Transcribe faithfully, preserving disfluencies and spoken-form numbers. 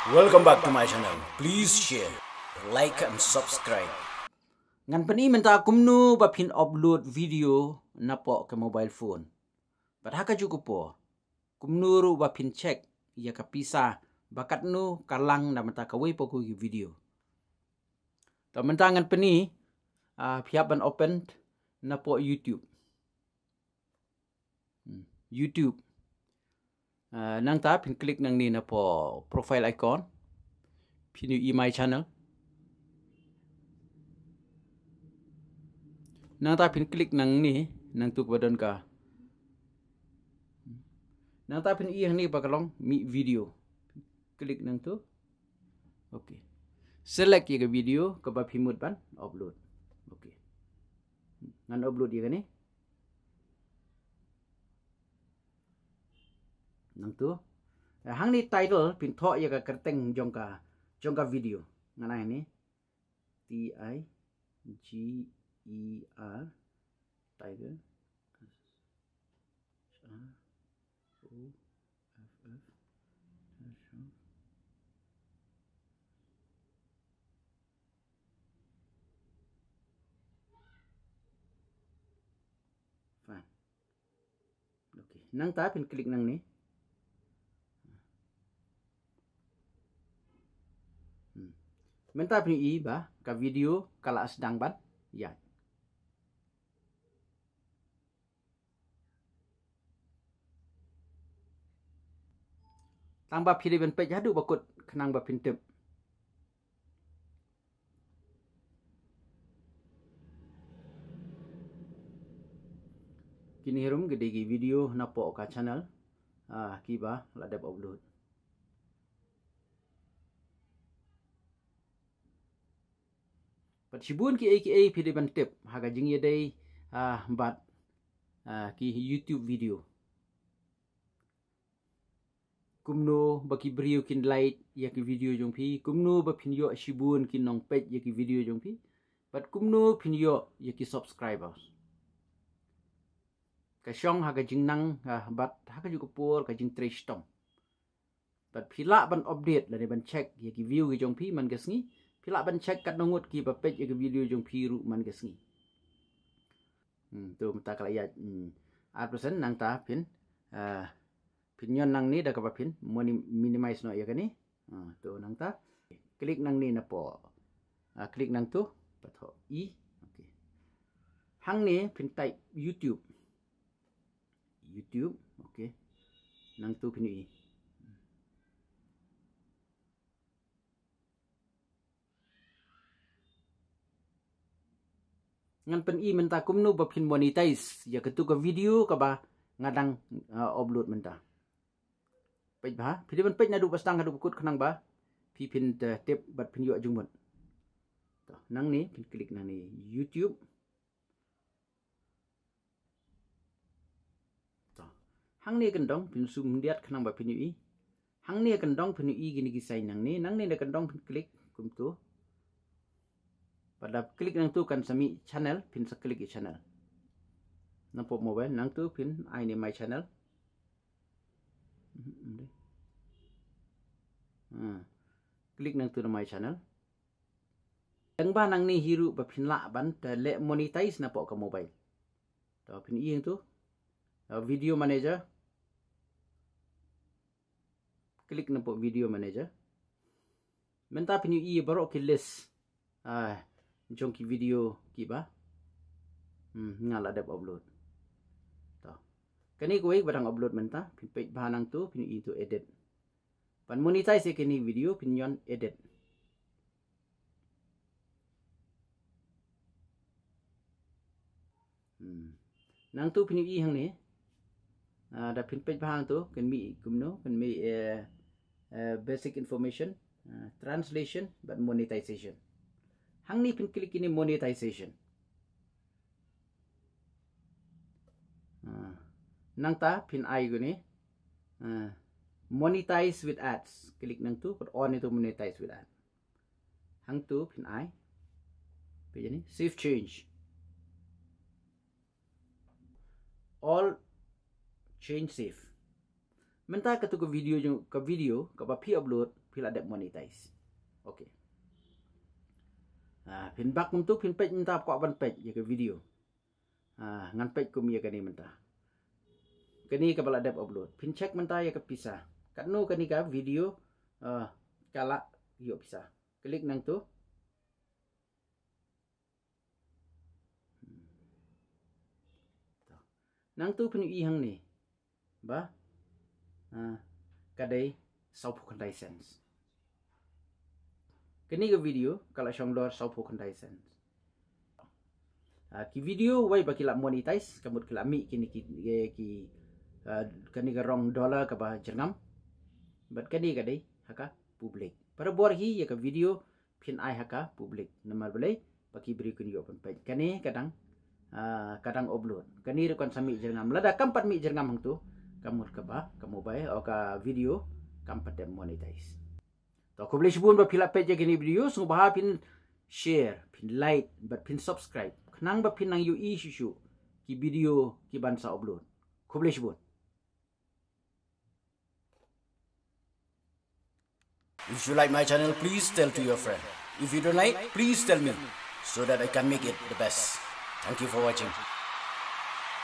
Welcome back to my channel. Please share, like and subscribe. Ngan pyni mynta kumno ba phin upload video napoh ka mobile phone. Bad ha kajuh ka por, kumno ruh ba phin check ïa ka pisa ba katno ka lang na bynta kawei pa kawei ka video. To mynta ngan pyni, ah, phi hap ban open napoh YouTube. Hmm, YouTube. Ah, nangta phin click nangne napoh profile icon. Phin ïohi my channel. Nangta phin click nangne, nangtu kaba don ka. Nangta phin ïohi hangne ba ka long mih video. Click nangtu. Okay. Select ïa ka video kaba phi mut ban upload. Okay. Ngan upload ïa kane. Nangtu. Eh, hangne title phin thoh ïa ka kyrteng jong ka, jong ka video. Ngan ai hangne. T I G E R. Tiger. H R O F F. Fine. Okay. Nangta phin click nangne. Hmm. Mynta phin ïohi ba ka video ka la sdang ban ïaid. Tang ba phi dei ban peit haduh ba kut khnang ba phin tip. Kine hi ruh ki dei ki video napoh ka channel, ah, kiba la dep upload. Bad shibun kiei kiei phi dei ban tip ha ka jingïadei, ah, bad, ah, ki YouTube video. Kumno ba ki briew kin like ïa ki video jong phi, kumno ba phin ïoh shibun ki nongpeit ïa ki video jong phi, bad kumno phin ïoh ïa ki subscribers. Ka shong ha ka jingnang, ah, bad ha kajuh ka por ka jingtrei shitom. Bad phi lah ban update lane ban check ïa ki view ki jong phi man ka sngi. Phi lah ban check katno ngut kiba peit ïa ki video jong phi ruh man ka sngi. Hmm, to mynta ka la ïaid, hmm, ar percent. Nangta phin, ah, phin ñion nangne da kaba phin moni-, minimize noh ïa kane. Ah, to nangta. Click nangne napoh. Ah, click nangtu. Pat thoh i. Okay. Hangne phin type YouTube. YouTube, okay. Nangtu phin ïohi. Ngan pyni mynta kumno ba phin monetize ïa katu ka video kaba nga dang, uh, upload mynta. Peit bha, phi dei ban peit naduh ba sdang haduh ba kut khnang ba phi phin, uh, tip bad phin ïoh jingmut. To, nangne phin click nangne YouTube. To. Hangne kyndong phin sum ndiat khnang ba phin ïohi. Hangne kyndong phin ïohi kine ki sign nangne, nangne na kyndong phin click kumtu. Bad da click nangtu kan sa mih channel, phin sa click ïa channel. Napoh mobile nangtu phin ai ne my channel. Hmm. Click nangtu na my channel. Tang ba nangne hi ruh ba phin lah ban te leh monetize napoh ka mobile. To phin ïohi tu. To video manager. Click napoh video manager. Mynta phin ïohi baroh ki list, ah, jong ki video kiba, hmm, nga la dep upload. To. Kane kawei ba dang upload mynta, phin peit bha nangtu, phin ïohi tu edit. Ban monetize ïa kine video phin ñion edit. Hmm. Nangtu phin ïohi hangne. Ah, da phin peit bha hangtu, kan mih kumno, kan mih, eh, eh, basic information, eh, translation, bad monetization. Hangne phin click ïa kine monetization. Ah, nangta phin ai kine, ah, monetize with ads. Click nangtu, put on ïa tu monetize with ads. Hangtu phin ai. Peit ïa kine, save change. All change save. Mynta katu ka video jong, ka video kaba phi upload, phi la dep monetize. Okay. Ah, phin back mynta, phin peit mynta, kwah ban peit ïa ka video. Ah, ngan peit kum ïa kane mynta. Kane kaba la dep upload. Phin check mynta ïa ka pisa. Katno kane ka video, ah, ka la ïoh pisa. Klik nangtu. Hmm. To. Nangtu phin ïohi hangne ba, ah, ka dei sawphew khyndai cents. Kane ka video ka la shong dor sawphew khyndai cents. Ah, ki video wei ba ki la monetize, ka mut ki la mih kine ki, eh, ki, ah, kane ka rong dollar kaba jyrngam. Bad kane ka dei ha ka public. Para bor hi ïa ka video phin ai ha ka public. Namar balei? Ba ki briew kin ïoh ban peit. Kane ka dang, ah, ka dang upload. Kane ruh kan sa mih jyrngam. Lada kam pat mih jyrngam hangtu, ka mut kaba ka mobile, o, ka video kam pat dep monetize. To, khublei shibun ba phi la peit ïa kane video, sngewbha phin share, phin like, bad phin subscribe. Khnang ba phin nang ïohi shuh shuh ki video ki ban sa upload. Khublei shibun. If you like my channel, please tell to your friend. If you don't like, please tell me so that I can make it the best. Thank you for watching.